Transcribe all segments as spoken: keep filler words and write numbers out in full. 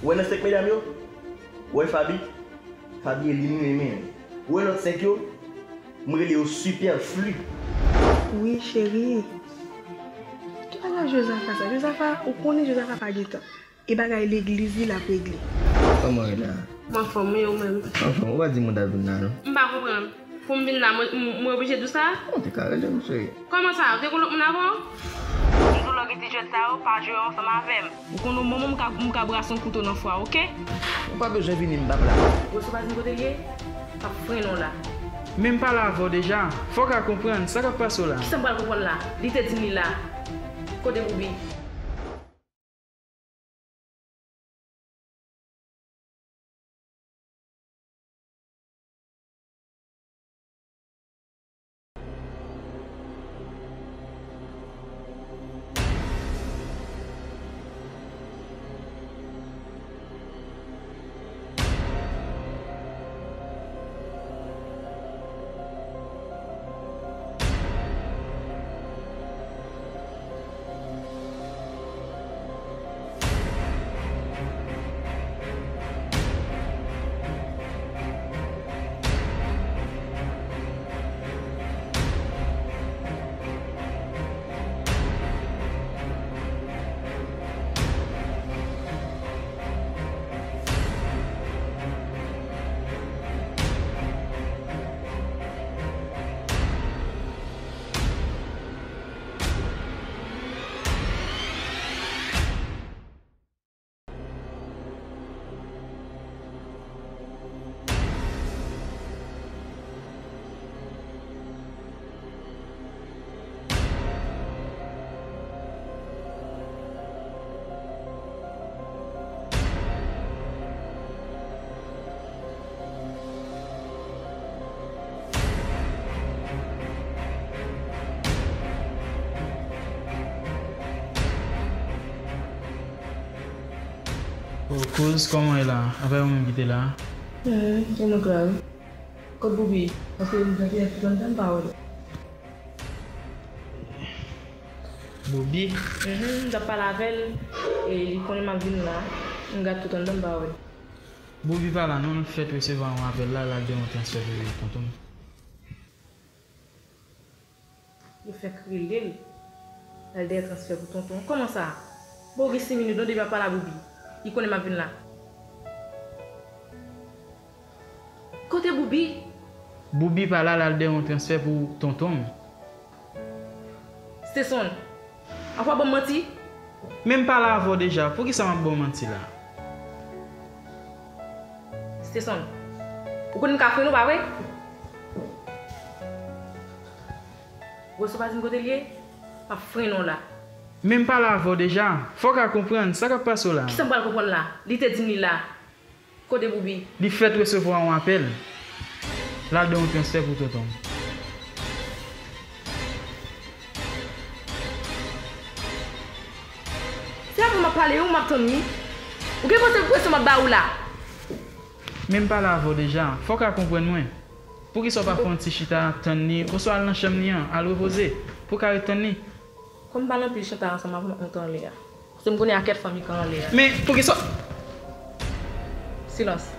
Ou wè nan senk medam yo? Ou wè Faby? Faby e li m renmen. Ou wè lòt senk yo? M rele yo sipèfli. Wi, cheri. Ki bagay Jozafa sa? Jozafa, ou konnen Jozafa pa gen tan. E bagay legliz li l ap regle. Kòman w ye la? M anfòm, e ou menm? Anfòm, ou pa di moun t ap vin la, non? M pa konprann. Pou m vin la, mwen, m, mwen oblije di w sa? Ou te ka rele m, cheri. Kòman sa? Ou te gon lòt moun avan w? M di w lè w gen ti jwèt sa yo, pa jwe yo ansanm avè m. Ou konn yon moman m ka, m ka brase yon kouto nan fwa, oke? Ou pa bezwen vini, m p ap la. Wè, si w pa di m kote l ye, m ap frennen w la. Men m pale avè w deja. Fò w ka konprann sa k ap pase w la. Kisa m pral konprann la? Li te di m li la. Kote Boubi? Oh, kouz, kòman w ye la? Apa e ou menm ki te la? Hmm, e mwen k la wi. Kot Boubi? Paske m fè fiyèt tout anndan m pa wè l. Boubi? Mhm, m t ap pale avè l, e li konnen m ap vin la. M gad tout anndan m pa wè l. Boubi pa la non, l fèk resevwa yon apèl la, l al dèyè yon transfè pou tonton m. Yo fèk rele l. L al dèyè transfè pou tonton. Kòman sa? Bon, gen senk minit non depi m ap pale a Boubi. Li konnen m ap vin la. Kote Boubi? Boubi pa la, l al dèyè yon transfè pou tonton m. Steson, apa w ban m manti? Men m pale avè w deja, poukisa m ap ba w manti la? Steson, ou konnen m ka frennen w, pa vre? Wè, si w pa di m kote l ye, m ap frennen w la. Men m pale avè w deja, fò w ka konprann sa k ap pase w la. Kisa m pral konprann la? Li te di m li la. Kote Boubi? Li fèk resevwa yon apèl. L al dèyè yon transfè pou tonton m. Se avè w m ap pale wi, m ap tann wi. Ou gen kote pou presyon m ap ba ou la? Men m pale avè w deja, fò w ka konprann mwen. Poukisa w pa fè yon ti chita tann li, oswa al nan chanm li an, al repoze, pou w ka ret tann li? Kòm m pale anpil chita ansanm avè w, m ap monte anlè a. Paske m konnen a kèt fanmi k anlè a. Men, poukisa? Silans.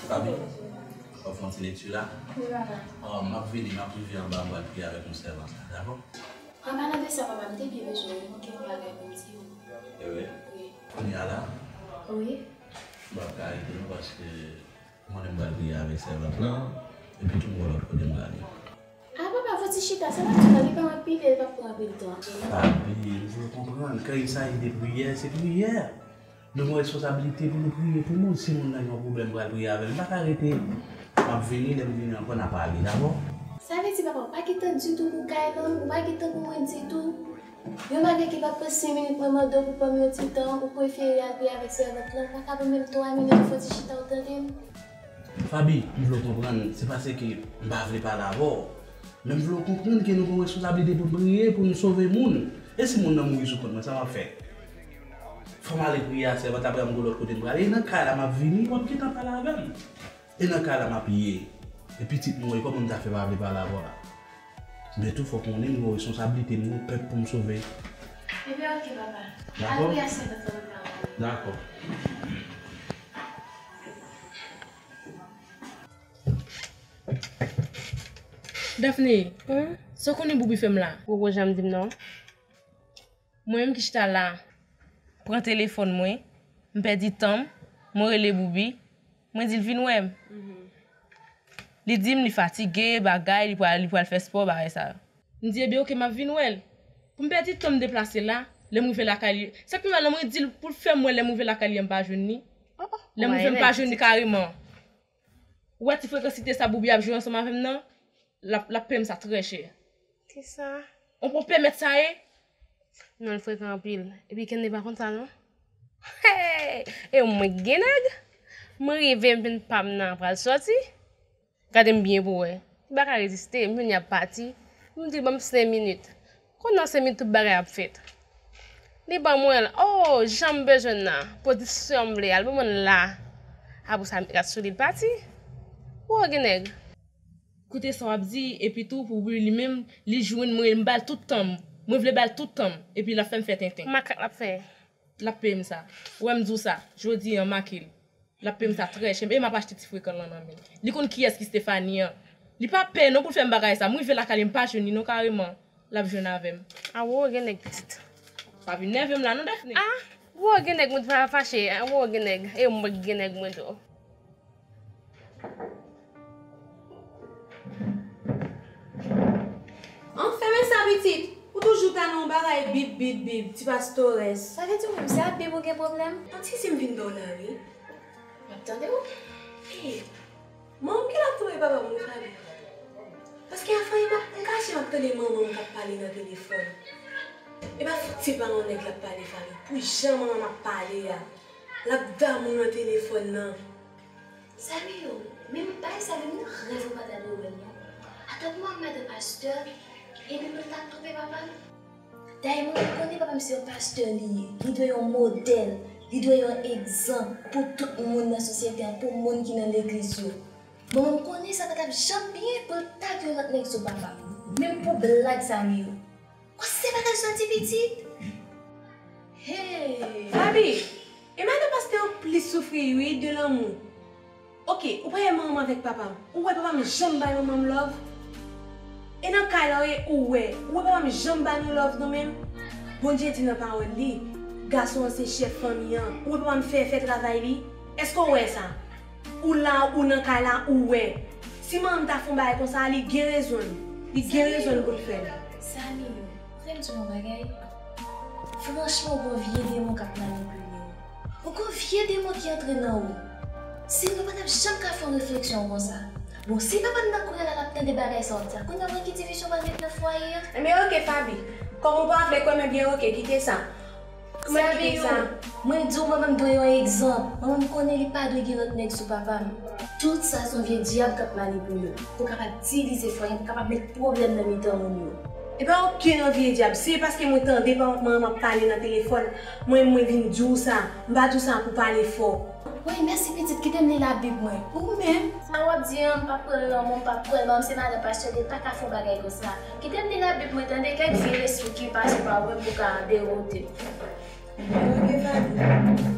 Faby, w ap fè yon ti lekti la? Wi, papa. Ah, m ap vini, m ap rive anba, m pral priye avèk yon sèvant la, dakò? An palan de sa, papa, m te byen bezwen w, m gen yon bagay pou m di w. E vre? Wi. Kounye a la, wi, m p ap ka rete non, paske mwen menm m pral priye avèk sèvant lan, epi tou m gon lòt kote m prale. A papa, fò ti chita, sa pa ti mal, li pa anpil, li p ap pran anpil tan. Papi, m vle konprann, quand il s'agit de prière, se priyè. Nou gen responsablite pou nou priye pou moun. Si moun nan gen yon pwoblèm, pral priye avè l. M pa ka rete. M ap vini, lè m vini ankò, n a pale, dakò? Sa vle di, papa, ou pa gen tan ditou pou kay lan, ou pa gen tan pou mwen ditou? Yon bagay ki p ap pran senk minit, mwen mande w pou ban m yon ti tan, ou prefere al priye avèk sèvant lan, ou pa ka ban m menm twa minit, fò ti chita, ou tande m? Faby, m vle w konprann, se pa se ke m pa vle pale avè w, men m vle w konprann ke nou gen yon responsablite pou n priye, pou n sove moun. E si moun nan mouri sou kont mwen, sa m ap fè? Fò m ale priye a sèvant, apre m gon lòt kote m prale. E nan kay la, m ap vini, w ap gentan pale avè m. E nan kay la, m ap ye. E pitit mwen, kòman m ta fè pa vle pale avè w la? Men tou, fò w konnen, m gon responsablite, m gon pèp pou m sove. Ebyen, oke, papa. Dakò? Al priye a sèvant lan, m ap vini. Dakò. Daphné, hmm? Sa w konnen Boubi fè m la? Ou poko janm di m non. Mwen menm ki chita la, pran telefòn mwen, m pèdi tan m, mwen rele Boubi, mwen di l vin wè m. Li di m li fatige, bagay, li pral, li pral fè spò, bagay sa yo. M di, ebyen, oke, m ap vin wè l. Pou m pèdi tan m deplase la, lè m rive lakay li, sa k pi mal la, mwen di l pou l fè m wè lè m rive lakay li an, m pa jwenn li. Lè m rive, m pa jwenn li kareman. Ou wè ti frekansite sa Boubi ap jwe ansanm avè m nan? L ap, l ap peye m sa trè chè. Kisa? Ou pran pèmèt sa ye? Non, l frekan anpil. Epi Kenley pa konn sa non. Hey! E mwen k gen nèg? Mwen rive, m vin pa m nan pral sòti. Gade m byen pou wè. Li pa ka reziste, m jwenn li ap pati. M di l ban m senk minit. Kounye a senk minit tout bagay ap fèt. Li ban mwen l. Oh, jan m bezwen l nan. Pozisyon m vle a, l ban mwen l la. Apre sa, m rat sou li, l pati. Ou gen nèg. Koute sa w ap di, epi tou, pou li menm, li jwenn mwen, m ba l tout tan m. Mwen vle ba l tout tan m, epi l ap fè m fè tenten. Makak l ap fè. L ap peye m sa. Ou wè m di w sa, jodi a, make l. L ap peye m sa trè chè, e m ap achte ti frekan lan nan men l. Li konn kiyès ki Stephanie an. Li pa pè non pou l fè m bagay sa. M rive lakay li, m pa jwenn li non kareman. L ap jwenn avè m. A wo, gen nèg pitit. Pa vin nève m la non, Daphné. A wo, gen nèg, mwen pa fache. A wo, gen nèg. E mwen gen nèg mwen tou. An, fèmen sa, pitit. Ou toujou ta nan yon bagay bip, bip, bip, ti pastores. Sa vle di ou menm se ak bip ou gen pwoblèm? An, ti si m vin ba w la, wi. M ap tande w. Hey, manman m genlè ap twonpe papa m wi, Faby. Paske a fanmi m ap, m kache m ap tande manman m k ap pale nan telefòn. E pa fouti pa yon nèg l ap pale, Faby. Pou jan manman m ap pale a, l ap damou nan telefòn nan. Samy, yo, menm bagay sa menm nan rèv ou pa ta dwe wè l non. Atann mwen ak madan pastè, epi nou t ap twonpe papa m. Dayè mwen menm konnen papa m se yon pastè li ye. Li dwe yon modèl, li dwe yon egzanp pou tout moun nan sosyete a, pou moun ki nan legliz yo. Mwen menm konnen sa pa t ap janm byen pou l tag yon lòt nèg sou papa m. Menm pou blag Samy, yo. Kòm se bagay sa ti pitit. Hey! Faby, e madan pastè yo plis soufri wi de lanmou. Oke, ou pa wè manman m avèk papa m. Ou wè papa m janm bay manman m love? E nan kay la w ye, ou wè. Ou wè papa m janm ba nou love nou menm? Bondye di nan pawòl li, gason an se chèf fanmi an. Ou wè papa m fè, fè travay li? Èske w wè sa? Ou la, ou nan kay la, ou wè. Si manman m ta fè yon bagay konsa, li gen rezon l. Li gen rezon l pou l fè l. Samy, yo, fè m di w yon bagay. Franchman, ou gon vye demon k ap manipile w. Ou gon vye demon ki antre nan ou. Sinon, pa t ap janm ka fè yon refleksyon konsa. Bon, si papa m nan kounye a la, l ap tande bagay sa w ap di a, kounye a, mwen ki divizyon pral met nan fwaye a? Enben, oke, Faby. Kòm ou pa vle kwè m, enben, oke, kite sa. Kòman ki gen sa? Mwen di w, manman m dwe yon egzanp. Manman m konnen li pa dwe gen lòt nèg sou papa m. Tout sa se yon vye dyab k ap manipile w pou kapab divize fwaye, pou kapab met pwoblèm nan mitan moun yo. E pa okenn vye dyab. Se paske mwen tande pa, manman m ap pale nan telefòn, mwen, mwen vin di w sa. M pa di w sa pou pale fò. Wi, mèsi pitit, kite m li Labib mwen. Ou menm? Sa w ap di an, m p ap pran l nan men w, m p ap kwè l. Manman m se madan pastè, li pa ka fè yon bagay konsa. Kite m li Labib mwen, tande, kèk vye lespri ki pase pa w menm pou ka dewote m. Oke, Faby.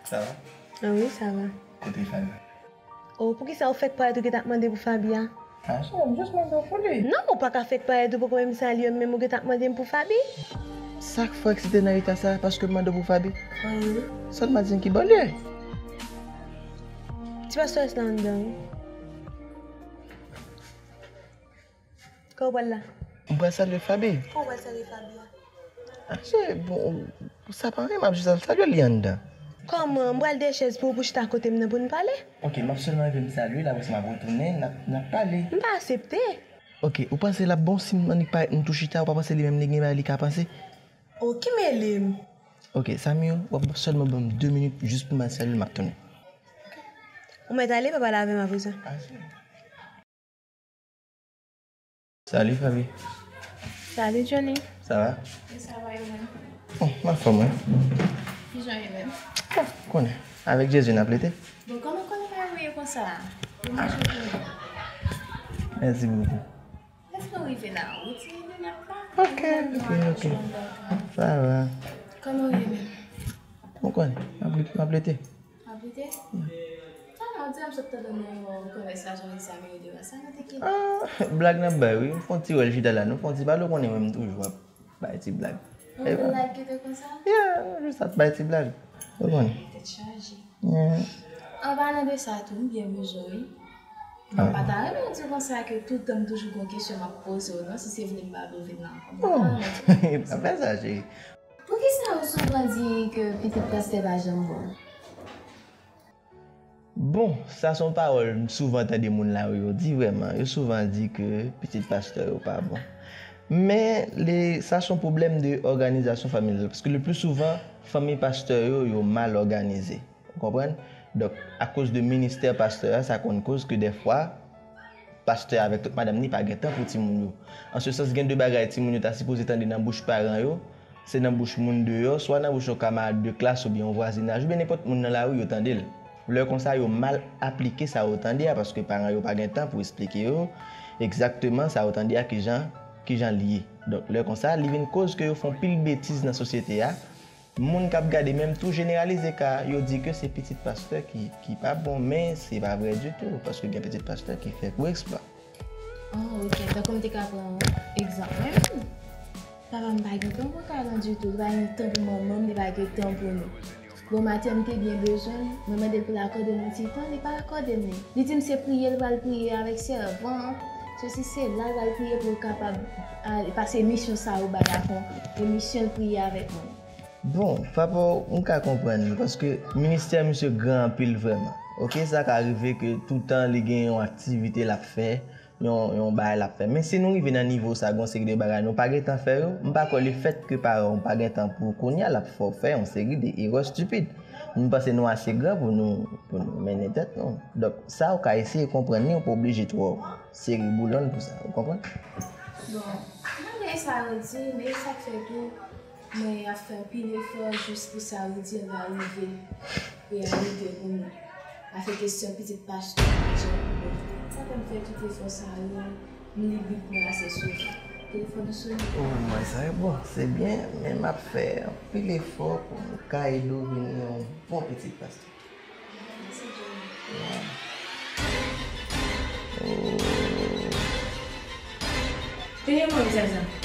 Sa va? Ah wi, sa va. Kote Fabi? Oh, poukisa ou fèk parèt ou gentan ap mande pou Fabi a? Ah, cheri, m jis mande w pou li. Non, ou pa ka fèk parèt ou poko menm salye m, menm ou gentan ap mande m pou Fabi? Sa k fè w eksite nan eta sa, paske m mande w pou Fabi? Ah wi. Sèlman di m ki bò l ye. Ti pastè rete la anndan, wi. Kote w pral la? M pral salye Fabi. Kote w pral salye Fabi a? Ah, cheri, bon, sa pa anyen, m ap jis al salye li anndan. Kòman? M pral de chèz pou ou pou chita kote m nan pou n pale? Ok, m ap sèlman rive m salye l, apre sa m ap retounen, n ap, n ap pale. M pa aksepte. Ok, ou panse l ap bon si m annik parèt m tou chita, ou pa panse li menm li gen bagay li ka panse? Oh, ki mele m? Ok, sa m yo, w ap sèlman ban m de minit jis pou m al salye l, m ap tounen. Ou mèt ale, pa pale avè m apre sa. Ah, cheri. Salut Fabi. Salut Johnny. Sa va? Wi, sa va, e ou menm? Oh, m anfòm, wi. Kijan ou ye menm? Oh, ou konnen, avèk Jezi n ap lite. Bon, kòman w konnen bagay yo ye konsa? Ou manje pou mwen. Mèsi bokou. Èske w rive nan wout, se li n ap la? Ok, ok, ok. Sa va. Kòman w ye menm? Ou konnen, m ap, m ap lite. Aplike? Talè, on dirè m sot tande yon konvèsasyon avèk Samir devan sa, nou te kite. Ah, blag n ap bay, wi. M fè yon ti wè l chita la, nou fè yon ti pale, ou konnen mwen m toujou ap bay ti blag. Yon blag ki te konsa? Yeah, nou jis ap bay ti blag. Ou konnen. Tèt chaje. Yeah. An palan de sa tou, m byen bezwen, wi. Mwen pa ta renmen w di konsa ke tout tan m toujou gon kesyon m ap poze w, non, si se vle m pa vle w vin la ankò. Mwen pa renmen w di. Pa fè sa, cheri. Poukisa ou souvan di ke pitit pastè pa janm bon? Bon, sa se yon pawòl m souvan tande moun lari yo di vrèman. Yo souvan di ke pitit pastè yo pa bon. Men, le, sa se yon pwoblèm de òganizasyon familyal. Paske le pli souvan, fanmi pastè yo, yo mal òganize. Ou konprann? Donk, akoz de ministè pastè a, sa konn koz ke dèfwa, pastè avèk tout madanm ni pa gen tan pou timoun yo. An se sans, gen de bagay timoun yo ta sipoze tande nan bouch paran yo, se nan bouch moun deyò, swa nan bouch yon kamarad de klas oubyen yon vwazinaj, oubyen nenpòt moun nan lari yo tande l. Lè konsa, yo mal aplike sa yo tande a, paske paran yo pa gen tan pou esplike yo egzakteman sa yo tande a kijan, kijan l ye. Donk, lè konsa, li vin koz ke yo fè yon pil betiz nan sosyete a, moun k ap gade menm tou jeneralize ka, yo di ke se pitit pastè ki, ki pa bon, men se pa vrè ditou, paske gen pitit pastè ki fè gwo eksplwa. Oh, ok. Tankou m te ka pran egzanp mwen menm. Papa m pa gen tan pou karan ditou, li pa gen tan pou manman m, li pa gen tan pou nou. Bon maten, m te byen bezwen l, mwen mande l pou l akòde m yon ti tan, li pa akòde m li. Li di m se priye l pral priye avèk sèvant, sesi sela, l pral priye pou l kapab al pase misyon sa yo bay a kon emisyon l priye avèk mwen. Bon, papa w, m ka konprann li, paske ministè misye gran anpil vrèman. Ok, sa ka rive ke toutan li gen yon aktivite l ap fè, yon, yon bagay l ap fè. Men si nou rive nan nivo sa, gon seri de bagay nou pa gentan fè yo, m pa kwè lefètke paran w pa gentan pou kounye a l ap fè w fè yon seri de erè estipid. M panse nou ase gran pou nou, pou nou mennen tèt nou. Donk, sa ou ka eseye konprann li, ou pa oblije twò sere boulon l pou sa, ou konprann? Bon, malgre sa yo di, men sa k fè tou, mwen ap fè anpil efò jis pou sa yo di an va rive reyalite pou mwen. Afè kesyon pitit pastè, jan pou mwen. Sa fè m fè tout efò sa yo, m li Bib mwen ase souvan. Telefòn ou sonnen. Oh, mwen sa e bon, se byen, men m ap fè anpil efò pou m ka ede w vin yon bon pitit pastè. Mèsi, Johnny. Oh. Tande mwen, Zaza.